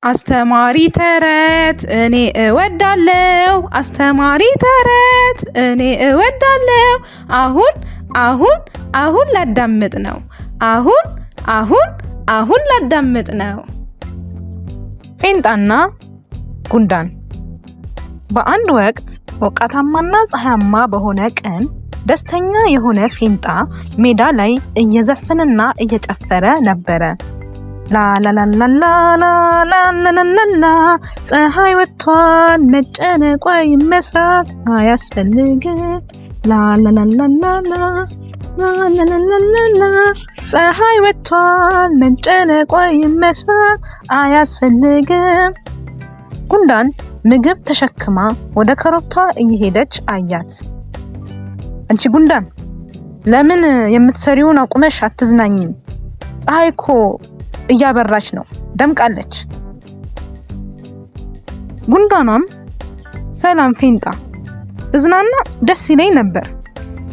አስተማሪ ተረት እኔ እወዳለሁ፣ አስተማሪ ተረት እኔ እወዳለሁ። አሁን አሁን አሁን ላዳምጥ ነው። አሁን አሁን አሁን ላዳምጥ ነው። ፌንጣና ጉንዳን። በአንድ ወቅት ሞቃታማና ፀሐያማ በሆነ ቀን ደስተኛ የሆነ ፌንጣ ሜዳ ላይ እየዘፈነና እየጨፈረ ነበረ። ላላላላላላላላላ፣ ፀሐይ ወጥቷል፣ መጨነቅ ወይም መስራት አያስፈልግም። ላላላላላላ ላላላላላ፣ ፀሐይ ወጥቷል፣ መጨነቅ ወይም መስራት አያስፈልግም። ጉንዳን ምግብ ተሸክማ ወደ ኮረብታ እየሄደች አያት። አንቺ ጉንዳን፣ ለምን የምትሰሪውን አቁመሽ አትዝናኝም? ፀሐይ እኮ እያበራች ነው፣ ደምቃለች። ጉንዳኗም ሰላም ፌንጣ፣ ብዝናና ደስ ይለኝ ነበር፣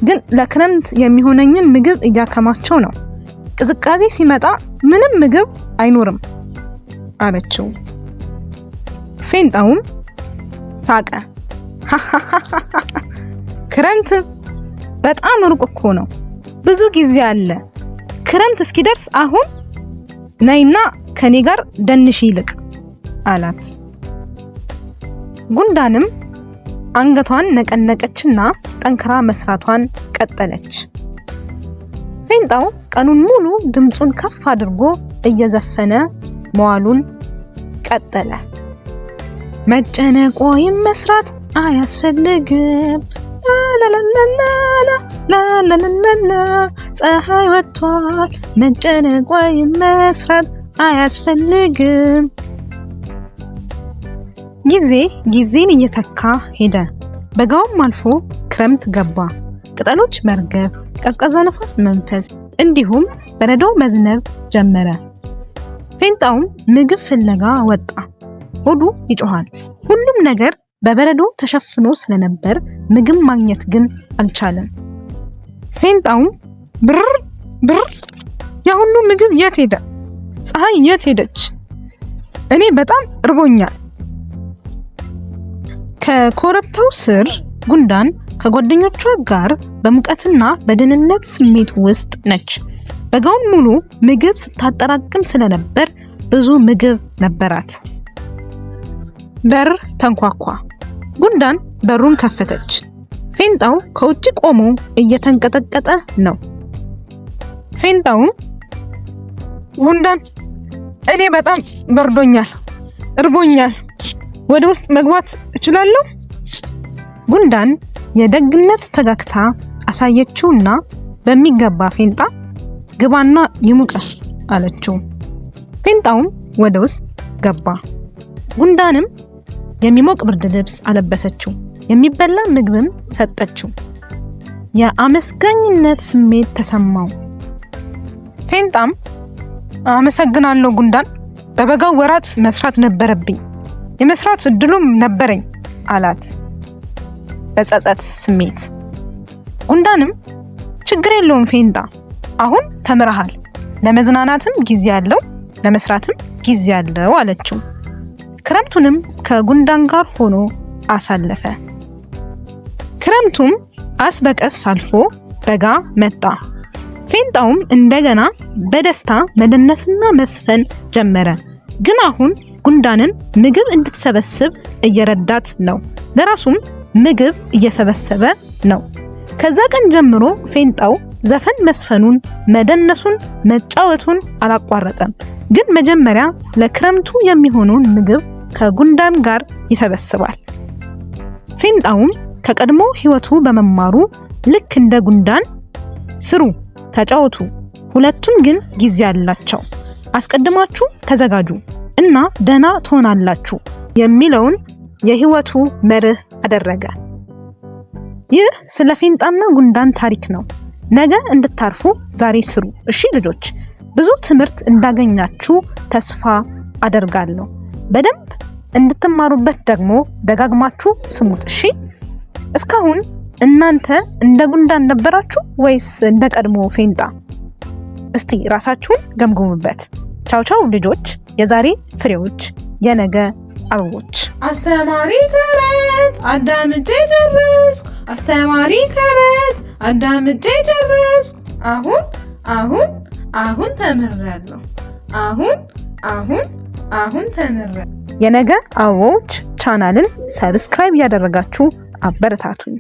ግን ለክረምት የሚሆነኝን ምግብ እያከማቸው ነው። ቅዝቃዜ ሲመጣ ምንም ምግብ አይኖርም አለችው። ፌንጣውም ሳቀ። ክረምት በጣም ሩቅ እኮ ነው፣ ብዙ ጊዜ አለ። ክረምት እስኪደርስ አሁን ነይና ከኔ ጋር ደንሽ ይልቅ አላት። ጉንዳንም አንገቷን ነቀነቀችና ጠንክራ መስራቷን ቀጠለች። ፌንጣው ቀኑን ሙሉ ድምፁን ከፍ አድርጎ እየዘፈነ መዋሉን ቀጠለ። መጨነቅ ወይም መስራት አያስፈልግም። ላላላላላ ላላላላላ፣ ፀሐይ ወጥቷል፣ መጨነቅ ወይም መስራት አያስፈልግም። ጊዜ ጊዜን እየተካ ሄደ። በጋውም አልፎ ክረምት ገባ። ቅጠሎች መርገፍ፣ ቀዝቃዛ ነፋስ መንፈስ፣ እንዲሁም በረዶ መዝነብ ጀመረ። ፌንጣውም ምግብ ፍለጋ ወጣ። ሆዱ ይጮሃል። ሁሉም ነገር በበረዶ ተሸፍኖ ስለነበር ምግብ ማግኘት ግን አልቻለም። ፌንጣውም ብር ብር፣ ያ ሁሉ ምግብ የት ሄደ? ፀሐይ የት ሄደች? እኔ በጣም እርቦኛል። ከኮረብታው ስር ጉንዳን ከጓደኞቿ ጋር በሙቀትና በደህንነት ስሜት ውስጥ ነች። በጋውን ሙሉ ምግብ ስታጠራቅም ስለነበር ብዙ ምግብ ነበራት። በር ተንኳኳ። ጉንዳን በሩን ከፈተች። ፌንጣው ከውጭ ቆሞ እየተንቀጠቀጠ ነው። ፌንጣውም ጉንዳን፣ እኔ በጣም በርዶኛል፣ እርቦኛል፣ ወደ ውስጥ መግባት እችላለሁ? ጉንዳን የደግነት ፈገግታ አሳየችውና በሚገባ ፌንጣ፣ ግባና ይሙቅህ አለችው። ፌንጣውም ወደ ውስጥ ገባ። ጉንዳንም የሚሞቅ ብርድ ልብስ አለበሰችው፣ የሚበላ ምግብም ሰጠችው። የአመስጋኝነት ስሜት ተሰማው። ፌንጣም አመሰግናለሁ ጉንዳን፣ በበጋው ወራት መስራት ነበረብኝ፣ የመስራት እድሉም ነበረኝ አላት በጸጸት ስሜት። ጉንዳንም ችግር የለውም ፌንጣ፣ አሁን ተምረሃል፣ ለመዝናናትም ጊዜ አለው፣ ለመስራትም ጊዜ አለው አለችው። ክረምቱንም ከጉንዳን ጋር ሆኖ አሳለፈ። ክረምቱም አስ በቀስ አልፎ በጋ መጣ። ፌንጣውም እንደገና በደስታ መደነስና መስፈን ጀመረ። ግን አሁን ጉንዳንን ምግብ እንድትሰበስብ እየረዳት ነው። ለራሱም ምግብ እየሰበሰበ ነው። ከዛ ቀን ጀምሮ ፌንጣው ዘፈን መስፈኑን፣ መደነሱን፣ መጫወቱን አላቋረጠም። ግን መጀመሪያ ለክረምቱ የሚሆነውን ምግብ ከጉንዳን ጋር ይሰበስባል። ፌንጣውም ከቀድሞ ሕይወቱ በመማሩ ልክ እንደ ጉንዳን ስሩ፣ ተጫወቱ፣ ሁለቱም ግን ጊዜ አላቸው፣ አስቀድማችሁ ተዘጋጁ እና ደህና ትሆናላችሁ የሚለውን የሕይወቱ መርህ አደረገ። ይህ ስለ ፌንጣና ጉንዳን ታሪክ ነው። ነገ እንድታርፉ ዛሬ ስሩ። እሺ ልጆች፣ ብዙ ትምህርት እንዳገኛችሁ ተስፋ አደርጋለሁ። በደንብ እንድትማሩበት ደግሞ ደጋግማችሁ ስሙት። እሺ፣ እስካሁን እናንተ እንደ ጉንዳን ነበራችሁ ወይስ እንደ ቀድሞ ፌንጣ? እስቲ ራሳችሁን ገምግሙበት። ቻው ቻው ልጆች፣ የዛሬ ፍሬዎች። የነገ አበቦች። አስተማሪ ተረት አዳምጬ ጨረስኩ። አስተማሪ ተረት አዳምጬ ጨረስኩ። አሁን አሁን አሁን ተምሬያለሁ። አሁን አሁን አሁን ተምሬያለሁ። የነገ አበቦች ቻናልን subscribe እያደረጋችሁ አበረታቱኝ።